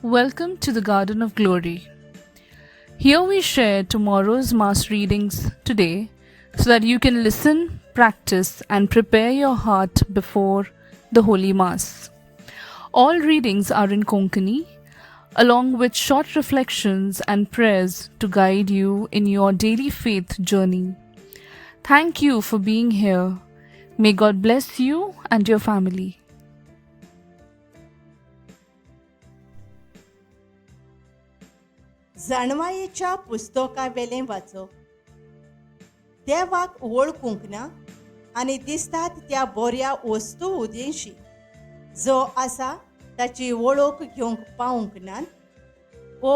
Welcome to the Garden of Glory. Here we share tomorrow's Mass readings today so that you can listen, practice, and prepare your heart before the Holy Mass. All readings are in Konkani, along with short reflections and prayers to guide you in your daily faith journey. Thank you for being here. May God bless you and your family. जाणवायेच्या पुस्तकावेलें वाचप. देवाक वळखूंक ना आनी दिसतात त्या बऱ्या वस्तू उदेशी जो आसा ताची वळख घेवंक पावूंक ना वो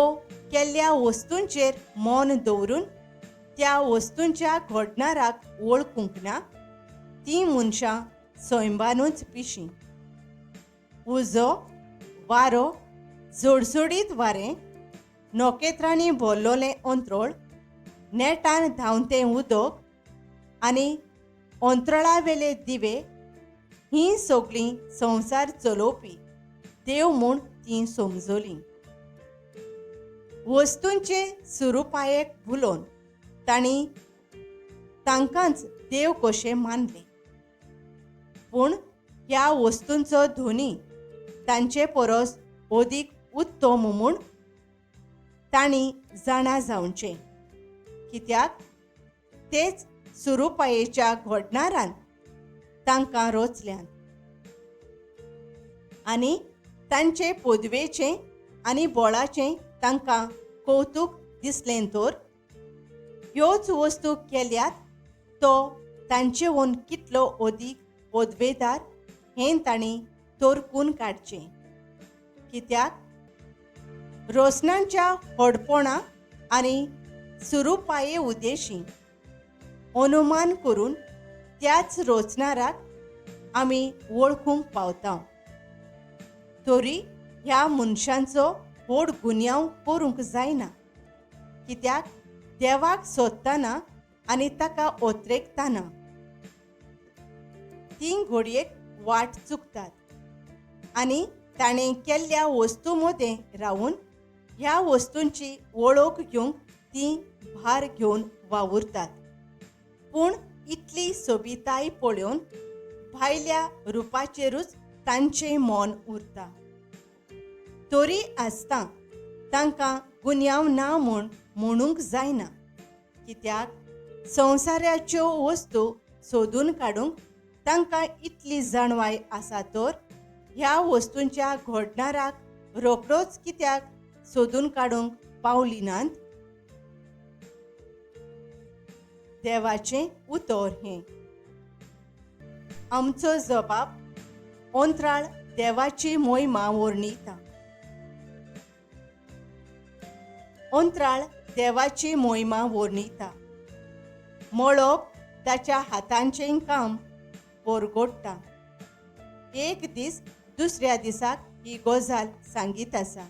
केल्ल्या वस्तूंचेर मन दवरून त्या वस्तूंच्या घडणाराक वळखूंक ना तीं मनशां सैंबानूच पिशीं. उजो, वारो, जोडजोडीत वारें, नखेत्रांनी भरलोलें अंत्रोळ, नेटान धांवतें उदक आनी अंतराळावेले दिवे हीं सगळीं संवसार चलोवपी देव म्हूण तीं समजलीं. वस्तूंचे सुरुपायेक भुलोवन तांणी तांकांच देव कशें मानलें. पूण ह्या वस्तूंचो धोनी तांचे परस अदीक उत्तम म्हूण तांणी जाणा जावचें, कित्याक तेच सुरुपायेच्या घडणारान तांकां रचल्यात आनी तांचे पदवेचें आनी बळाचें तांकां कौतूक दिसलें तर ह्योच वस्तू केल्यात तो तांचेहून कितलो अदीक पदवेदार हें तांणी तोरकून काडचें. कित्याक रोसनांच्या व्हडपणा आनी सुरुपाये उद्देशी अनुमान करून त्याच रोचणाराक आमी वळखूंक पावता. तरी ह्या मनशांचो व्हड गुन्यांव करूंक जायना, कित्याक देवाक सोदतना आनी ताका ओत्रेकतना तीं घडयेक वाट चुकतात आनी ताणें केल्ल्या वस्तू मदें रावून ह्या वस्तूंची वळख घेवंक तीं भार घेवन वावुरतात. पूण इतली सोबिताय पळोवन भायल्या रुपाचेरूच तांचें मन उरता. तरी आसता तांकां गुन्यांव ना म्हूण म्हणूंक जायना, कित्याक संवसाराच्यो वस्तू सोदून काडूंक तांकां इतली जाणवाय आसा तर ह्या वस्तूंच्या घडणाराक रोखडोच कित्याक सोदून काडूंक पावली नात. देवाचें उतर हें. आमचो जबाब अंतराळ देवाची मोहिमा वर्णिता. अंतराळ देवाची मोहिमा वर्णिता. मळब ताच्या हातांचें काम परगोडटा. एक दीस दुसऱ्या दिसाक ही गजाल सांगीत आसा.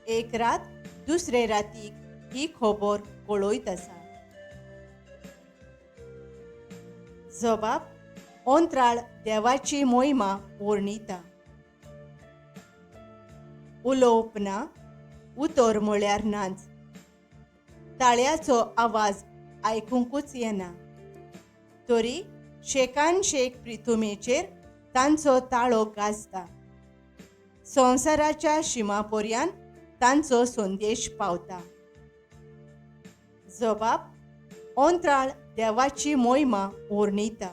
एक रात दुसरे रातीक ही खबर कळयत आसा. जबाब अंतराळ देवाची मोहिमा वर्णिता. उलोवप ना, उतर म्हळ्यार नाच. ताळ्याचो आवाज आयकुंकूच येना, तरी शेकान शेक प्रिथुमेचेर तांचो ताळो गाजता. संवसाराच्या शिमा पर्यान तांचो संदेश पावता. जबाब अंतराळ देवाची मोहिमा वर्णिता.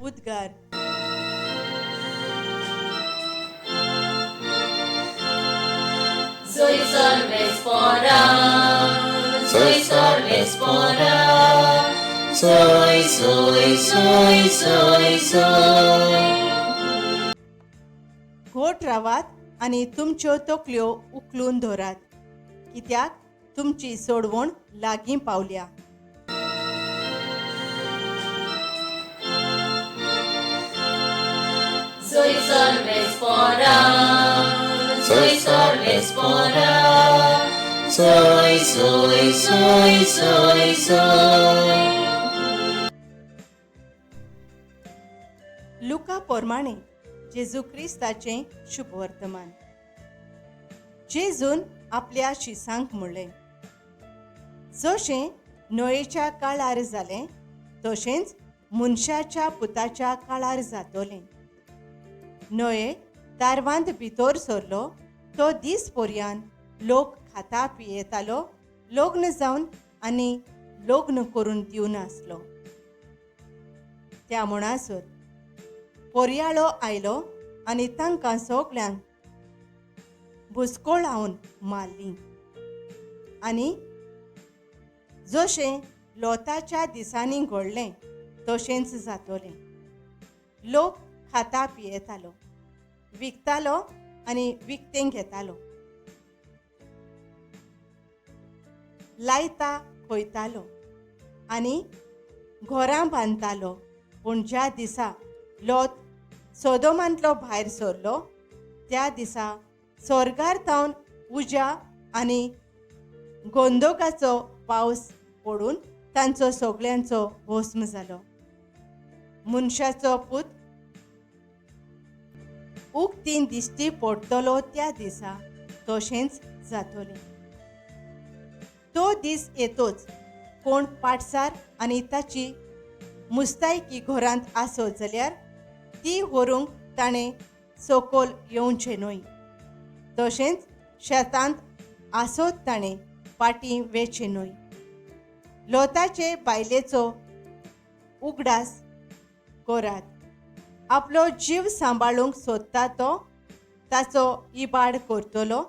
उद्गार. Soy सर्वेस्पोरा, soy, soy, soy, soy, soy. घोट रावात आनी तुमच्यो तकल्यो उखलून धरात, कित्याक तुमची सोडवण लागीं पावल्या. Soy सर्वेस्पोरा, soy सर्वेस्पोरा, soy, soy, soy, soy, soy. लुका प्रमाणे जेजू क्रिस्ताचें शुभवर्तमान. जेजून आपल्या शिसांक म्हणलें, जशें नोयेच्या काळार जालें तशेंच मनशाच्या पुताच्या काळार जातलें. नोये तारवांत भितर सरलो तो दीस पर्यान लोक खाता पियेतालो, लग्न जावन आनी लग्न करून दिवन आसलो. त्या म्हणसर पोरयाळो आयलो आनी तांकां सगल्यांक बुचकोळावन मारलीं. आनी जशें लोताच्या दिसांनी घडलें तशेंच जातलें. लोक खाता पियेतालो, विकतालो आनी विकतें घेतालो, लायता खोयतालो आनी घरां बांदतालो. पूण ज्या दिसा लोत सोदोमांतलो भायर सरलो त्या दिसा स्वर्गार थावन उज्या आनी गोंदोकाचो पावस पडून तांचो सगळ्यांचो भस्म जालो. मनशाचो पूत उक्तीन दिश्टी पडटलो त्या दिसा तशेंच जातलें. तो दीस येतोच कोण पाटसार आनी ताची मुस्तायकी घरांत आसत जाल्यार ती व्हरूंक ताणें सकयल येवचें न्हय. तशेंच शेतांत आसत ताणें पाटी वेचें न्हय. लोताचे बायलेचो उगडास करात. आपलो जीव सांबाळूंक सोदता तो ताचो इबाड करतलो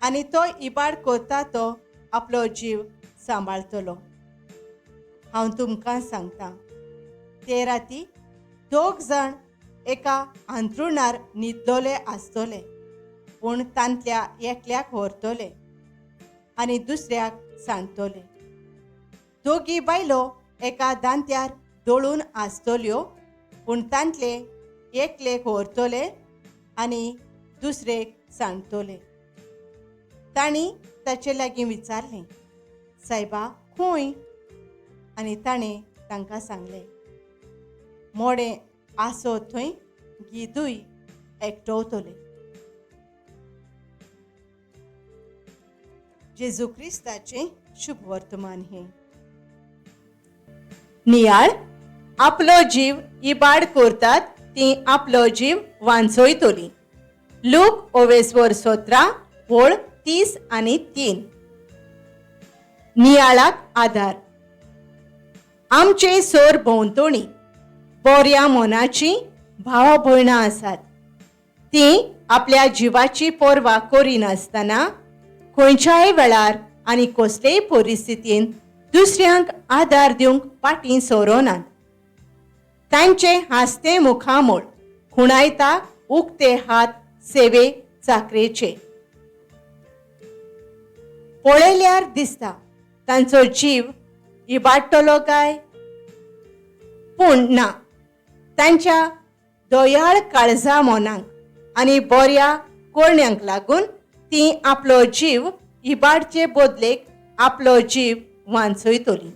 आनी तो इबाड करता तो आपलो जीव सांबाळतलो. हांव तुमकां सांगता, ते राती दोग जाण एका हांतरुणार न्हिदलोले आसतले, पूण तांतल्या एकल्याक व्हरतले आनी दुसऱ्याक सांडटले. दोगी बायलो एका दांत्यार दळून आसतल्यो, पूण तांतले एकलेक व्हरतले आनी दुसरेक सांडटले. तांणी ताचे लागीं विचारलें, सायबा खंय? आनी ताणें तांकां सांगलें, मोडें आसो थंय गिदूय एकटवतले. जेजू क्रिस्ताचें शुभ वर्तमान हें. नियाळ आपलो जीव इबाड करतात ती आपलो जीव वांचयतली. लूक ओवेसवर 17 ओळ 30 आनी 3. नियाळाक आधार. आमचे सोर भोंवतणी बऱ्या मनाची भावा भयणां आसात. ती आपल्या जिवाची पर्वा करिनासतना खंयच्याय वेळार आनी कसलेय परिस्थितीन दुसऱ्यांक आदार दिवंक फाटीं सरोनात. तांचे हांसते मुखामळ खुणायता उक्ते हात सेवे चाकरेचे. पळयल्यार दिसता तांचो जीव इबाडटलो काय, पूण ना. तांच्या दयाळ काळजा मनांक आनी बऱ्या करण्यांक लागून ती आपलो जीव इबाडचे बदलेक आपलो जीव वांचयतली.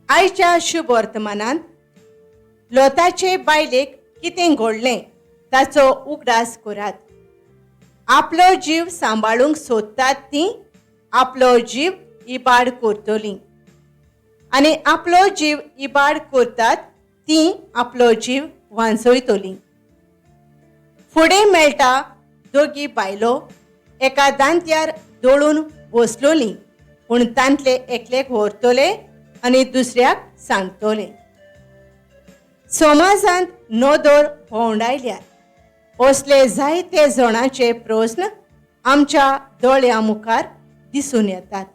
आयच्या शुभ वर्तमानांत लोताचे बायलेक कितें घडलें ताचो उगडास करात. आपलो जीव सांबाळूंक सोदतात ती आपलो जीव इबाड करतली आनी आपलो जीव इबाड करतात ती आपलो जीव वांचयतली. फुडें मेळटा दोगी बायलो एका दांत्यार दळून बसलोली, पूण तांतले एकलेक व्हरतले आनी दुसऱ्याक सांगतले. समाजांत नदर भोंवडायल्यार असले जायते जणांचे प्रस्न आमच्या दोळ्यां मुखार दिसून येतात,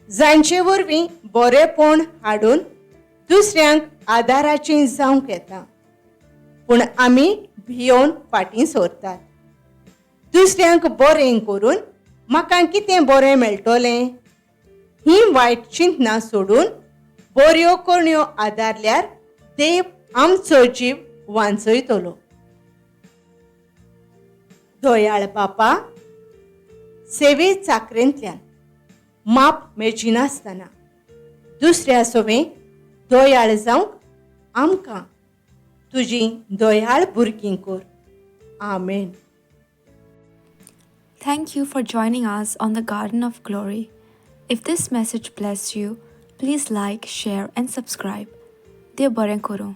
जांचे वरवीं बरेपण हाडून दुसऱ्यांक आदाराचें जावंक येता, पूण आमी भियोवन फाटीं सरतात. दुसऱ्यांक बरें करून म्हाका कितें बरें मेळटलें ही वायट चिंतनां सोडून बऱ्यो करण्यो आदारल्यार देव आमचो जीव वांचयतलो. दयाळ बापा, सेवे चाकरेंतल्यान माप मेजिनासतना दुसऱ्या सवें दयाळ जावंक आमकां तुजी दयाळ भुरगीं कर. आमेन. Thank you for joining us on the Garden of Glory. If this message blessed you, please like, share and subscribe. देव बरें करूं.